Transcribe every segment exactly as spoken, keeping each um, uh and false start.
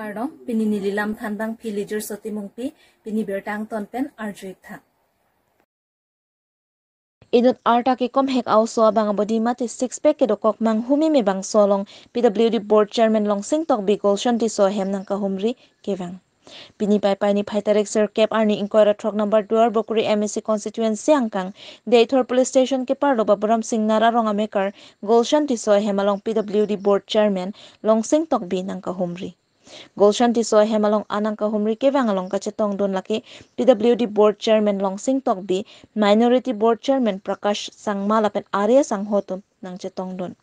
Kardom, pini neli lam thanbang phi Lijir Soti Mungpi, pini birta angton pen arju-ik tha. Inut arta kekom hek a-oso abang abodi mate six pack kedokok manghumeme bangso along P W D Board Chairman Longsing Tokbi Gulshan Tisso ahem nangkahumri kevang. Pini Paipai niphai tarik sirkep arni ingkoi ra throk number Duarbagori M A C constituency angkang Deithor Police Station keparlo Baburam Singnar arong amekar Gulshan Tisso ahem along P W D Board Chairman Longsing Tokbi nangkahumri. Gulshan Tisso ahem along an nangkahumri kevang along kachetongdun lake P W D Board Chairman Longsing Tokbi, Minority Board Chairman Prakash Sangma lapen Arya Sangho atum nangchetongdun.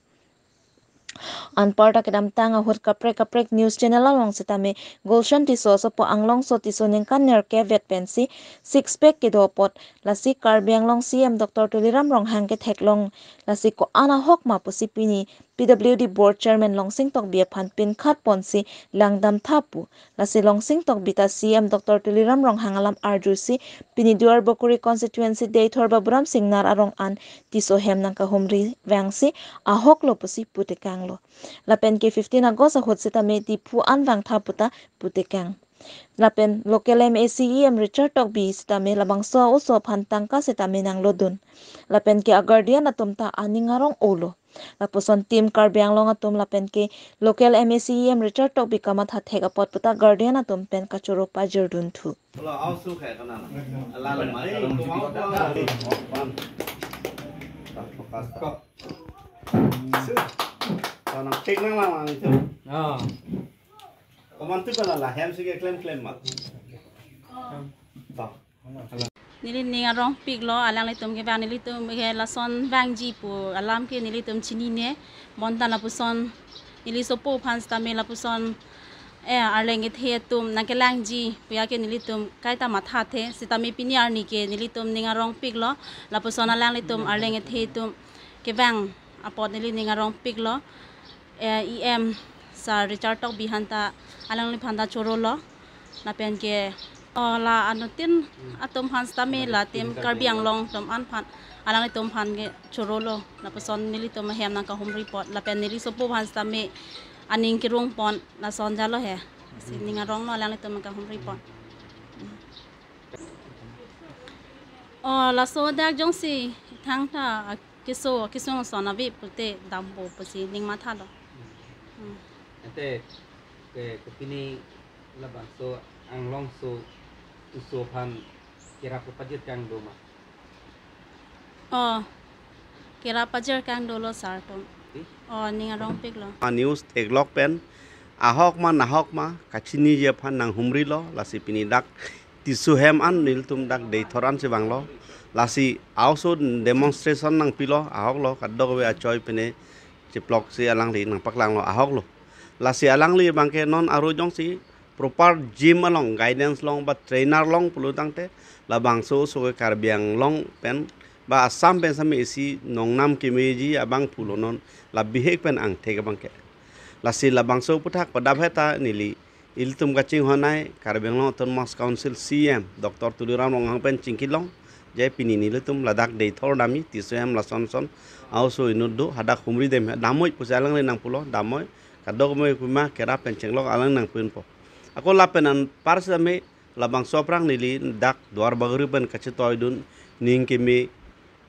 Anparta kedamtang ahut kaprek kaprek news channel along sitame Gulshan Tisso asopo Anglongso Tisso ningkan nerkep vet pensi six pack kedo apot lasi Karbi Anglong C M Doctor Tuliram Ronghang ketheklong, lasi ko-an ahok ma pusi pini P W D Board Chairman Longsing Tokbi aphan pinkhat ponsi langdam tha pu. Lasi Longsing Tokbi ta C M Doctor Tuliram Ronghang alam arjusi pini Duarbagori constituency Deithor Baburam Singnar arong an Tisso ahem nangkahumri vangsi ahok lo pusi putekanglo. Lapen ke fifteen August ahut sitame Diphu an vang tha puta putekang. Lapen local M A C E M Richard Tokbi sitame labangso a-oso aphan tangka sitame nanglodun. Lapen ke a-guardian atum ta aning arong-olo. Lapuson Team Karbi Anglong atum lapen ke local M A C E M Richard Tokbi kamatha thek apot puta guardian atum pen kachoro pajirdun thu. Hala, aoso khai kana na. Ala la mai, ko mau ko. Focus ta. Ko nang tik nang lang lang itu. Ah. Komantu pala la hem sige klem klem ma. Ta. Neli ning arongpiklo, alanglitum kevang, nelitum ke lason vangji pu alam ke nelitum chinine. Bonta lapuson neli sopo aphan sitame lapuson, eh, arleng kethe atum nangkelangji puya ke nelitum kaita mathathe, sitame pini arni ke nelitum ning arongpiklo, lapuson alanglitum arleng kethe atum kevang apot neli ning arongpiklo. Eh, E M Sir Richard Tokbi aphan ta alangliphan ta chorolo. Lapen ke, oh, la anuttin atum aphan sitame la Team Karbi Anglong atum an aphan, alanglitum aphan ke chorolo. Lapuson nelitum ahem nangkahumri apot. Lapen neli sopo aphan sitame aning kerung pon lason jalo he. Si ning aronglo alanglitum nangkahumri apot. Oh, laso dak jongsi thangta keso, keso son ave pute dampo pusi ning mathalo. Hmm. Ante ke, ke pini labangso Anglongso Tisso aphan kerap pajirkang do ma? Oh, kerap pajirkang dolo sir atum. Di? Oh, ning arongpiklo. A-news theklok pen ahok ma nahok ma kachiniji aphan nanghumrilo, lasi pini dak Tisso ahem an nelitum dak Deithor an si vanglo. Lasi a-oso demonstration nangpilo, ahoklo, kadokave achoi pine chiploksi alangli nangpaklanglo, ahoklo. Lasi alangli abangke non aro jongsi proper gym along guidance long ba trainer long pulo tangte labangso oso ke Karbi Anglong pen ba Assam pen sitame isi nongnam kemeji abang pulo non la bihek pen angthek abangke. Lasi labangso aphuthak padap heta neli ilitum kachinghon ai Karbi Anglong Autonomous Council C M Doctor Tuliram Ronghang pen chingkilong, je pini nelitum ladak Deithor damji, Tisso ahem lason son a-oso inut do, hadak humri dem, damoi pusi alangli nangpulo, damoi, kadokave pima kerap pen chenglok alang nangpinpo. Ako lapen anpar sitame labangso aphrang neli dak Duarbagori pen kachetoidun, ning keme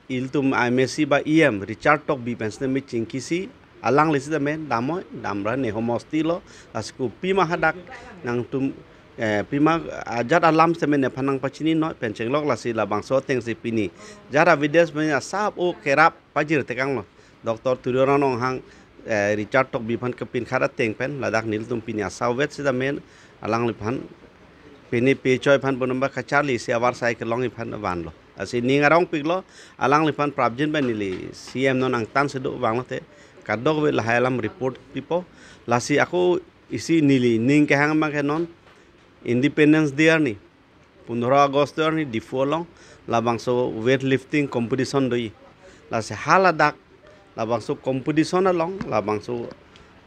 ilitum M A C ba E M Richard Tokbi pen sitame chingkisi, alangli sitame damoi, damra ne homosti lo, lasi kopima hadak nangtum, eh, pima ajat alam sitame nephan nangpachini noi pen chenglok, lasi labangso atengsi pini jara videos pen asap o kerap pajirtekanglo. Doctor Tuliram Ronghang, eh, Richard Tokbi aphan kepinkhat ateng pen ladak nelitum pini asap vet sitame alangliphan pini pechoi aphan bonumba kacharli si avarsai kelongji aphan vanlo. Lasi ning arongpiklo, alangliphan prapjin pen neli C M non angtan si do vanglote kadokave lahai alam report pipo. Lasi ako isi neli ning kehang abangke non Independence Day arni, pondro August arni Diphu along labangso weightlifting competition doji. Lasi haladak labangso competition along labangso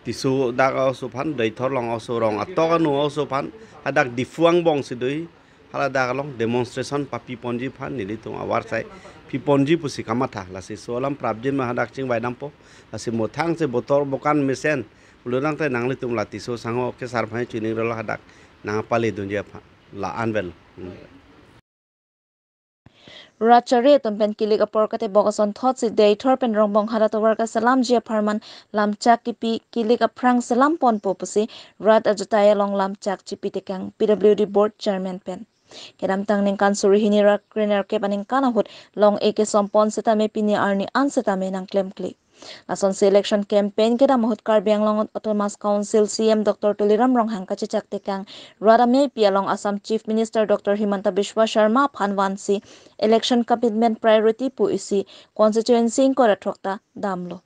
Tisso dak a-oso aphan, Deithor along a-oso, rong atok anu a-oso aphan hadak Diphu angbong si doji. Haladak along demonstration papiponji aphan nelitum avarsai piponji pusi kamatha. Lasi laso alam prapjin ma hadak chingvai dampo. Lasi mothang si botor bokan mesen Pulo tangte nanglitum la Tisso Sangho kesar aphan choningri lo hadak nangpale dunji aphan la-an vel. Hmm. Rat chari atum pen kilik apor katebok asonthotsi Deithor pen Rongbong Hada tovar kaselamji apharman lamchak kipi kilik aphrang selam ponpo pusi rat ajutai along lamchak chipi tekang P W D Board Chairman pen. Kedamtang ningkan suri hini ra krenerkep aningkan ahut long-e kesompon setame pini arni an setame nangklemkle. Lasonsi election campaign kedam ahut Karbi Anglong Autonomous Council C E M Doctor Tuliram Ronghang kachechak tekang rat ameipi along Assam Chief Minister Doctor Himanta Biswa Sarma aphan vansi election commitment priority pu isi constituency ingkoi ra throk ta damlo.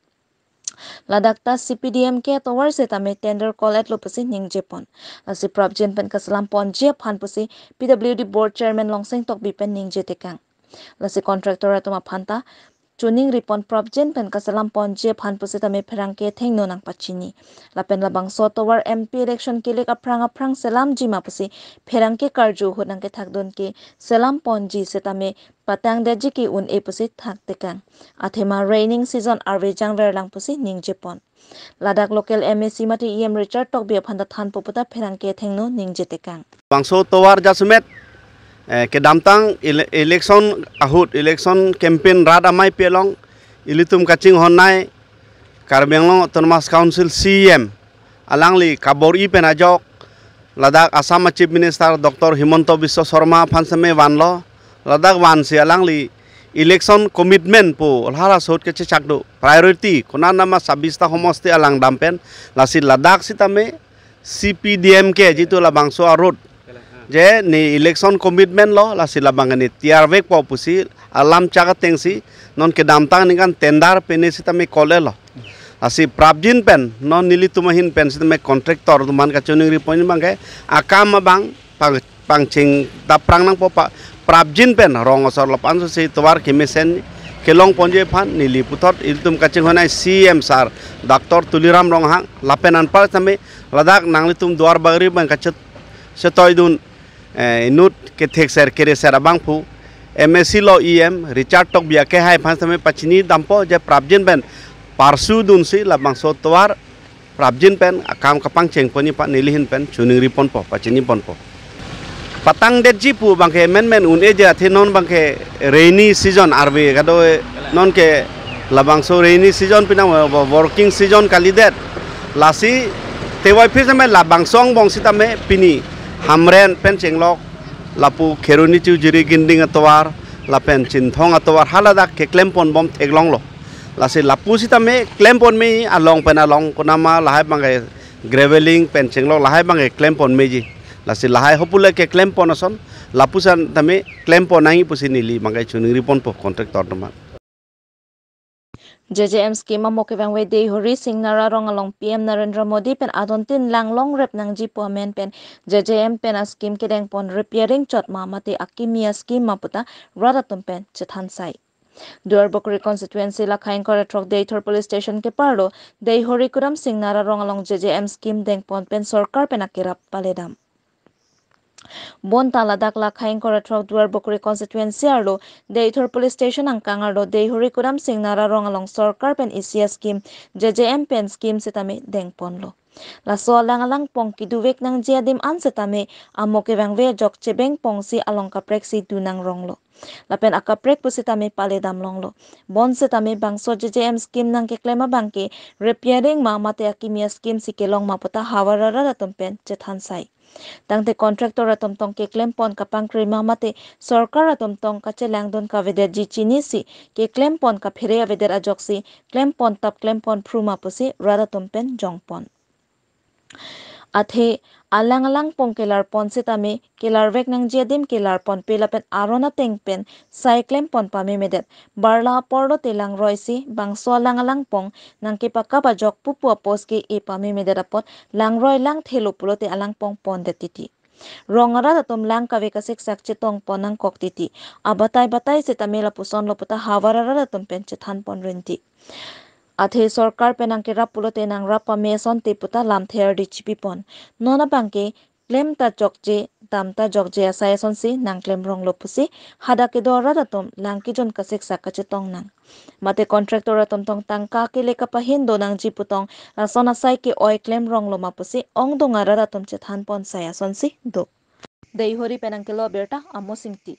Ladak ta C P D M K atovar setame tender call-etlo pusi ningjepon. Lasi prapjin pen kaselam ponji aphan pusi P W D Board Chairman Longsing Tokbi pen ningje tekang. Lasi contractor atum aphan ta choningri pon prapjin pen kaselam ponji aphan pusitame pherangke thengno nangpachini. Lapen labangso tovar M P election kilik aphrang aphrang selamji ma pusi pherangke karju ahut nangkethakdun ke selam ponji setame patangdetji ke un-e pusi thak tekang. Athema raining season arve jangver lang pusi ningjepon. Ladak local M A C mate E M Richard Tokbi aphan ta thanpo puta pherangke thengno ningje tekang. Bangso tovar jasemet, eh, kedamtang ele-, election ahut, election campaign rat ameipi along ilitum kachinghonnei Karbi Anglong Autonomous Council C E M alangli kabor-i pen ajok ladak Assam Chief Minister Doctor Himanta Biswa Sarma aphan setame vanlo. Ladak vansi alangli election commitment pu lahai ahut kechechak do, priority konat nama sabista homosti alang dam pen, lasi ladak sitame C P D M K jitu labangso a-road je ne election commitment lo, lasi labang ne tiar vekpo pusi alamchak atengsi non kedamtang ningkan tender pene sitame call-etlo. Lasi prapjin pen non nelitum ahin pen sitame contractor atum aphan kachoningri pon abangke akam abang pang, pangcheng daprang nangpo pa, prapjin pen rong asor lapu-an susi tovar kemesen kelong ponji aphan neli puthot ilitum kachinghonnei C E M sir Doctor Tuliram Ronghang lapen anpar setame ladak nanglitum Duar Bagori abang kachet chetoidun, eh, inut kethekser kereser abangphu M A C lo E M Richard Tokbi akehai aphan setame pachini dampo je prapjin pen parsudunsi labangso tovar prapjin pen akam kapangcheng ponji aphan neli ahin pen choningri ponpo, pachini ponpo. Patangdetji pu abangke amendment un-eji athe non abangke rainy season arve kado, nonke labangso rainy season pina wo-, wo-, working season kalidet. Lasi tevoiphit setame labangso angbong sitame pini Hamren pen chenglok lapu Kheroni Chujuri Ginding atovar lapen Chinthong atovar haladak keklem ponbom theklonglo. Lasi lapu sitame klem pon me along pen along konama lahai abangke graveling pen chenglok lahai abangke klem pon meji. Lasi lahai hopule keklem pon ason lapuson tame klem pon nangji pusi neli abangke choningri ponpo contractor atum aphan. J J M scheme amo kevangve Deihori Singnara rong along P M Narendra Modi pen adontin lang longrep nangji pu amen pen J J M pen a-scheme kedeng pon repairing chot ma mate akimi a-scheme ma puta rat atum pen chethan sai. Duarbagori constituency lakha ingkoi ra throk Deithor police station keparlo Deihori kudam Singnara rong along J J M scheme deng pon pen sorkar pen akerap paledam. Bonta ladak lakha ingkoi ra throk Duarbagori constituency arlo Deithor police station angkang arlo Deihori kudam Singnara rong along sorkar pen isi a-scheme J J M pen scheme sitame deng ponlo. Laso alang alang pong kedovek nangji adim an sitame amo kevangve ajok chebeng pongsi along kaprek si do nangronglo. Lapen akaprek pusitame paledam longlo. Bonsitame bangso J J M scheme nangkeklem abangke repairing ma mate akimi a-scheme si kelong ma puta havar arat atum pen chethan sai. Tangte contractor atum tong keklem pon kapangkre ma mate sorkar atum tong kachelangdun kavedetji chinisi keklem pon kaphere avedet ajoksi klem pon tap klem pon phru ma pusi rat atum pen jong pon. Athe alang alang pong kelar pon sitame kelar vek nangji adim kelar ponpe lapen aron ateng pen sai klem pon pamemedet. Barla apor lote langroi si bangso alang alang pong nangkepakap ajok pupu a-post ke-e pamemedet apot langroi lang thelo pulote alang pong pondet titi. Rong arat atum lang kave kasiksak chetong pon nangkok titi. Abatai batai sitame lapuson lo puta havar arat atum pen chethan pon rinti. Athe sorkar pen nangkerap pulote nangrap pame asonte puta lamthe ardi chipi pon. Non abangke klem ta chokche tamta jokje asai asonsi nangklem ronglo pusi hadak kedo arat atum lang kejun kasiksak kachetong nang. Mate contractor atum tong tangka kele kapahin do nangji putong lason asai ke-oi klem ronglo ma pusi ongdung arat atum chethan pon sai asonsi do. Deihori pen nangkelo birta Amos Ingti.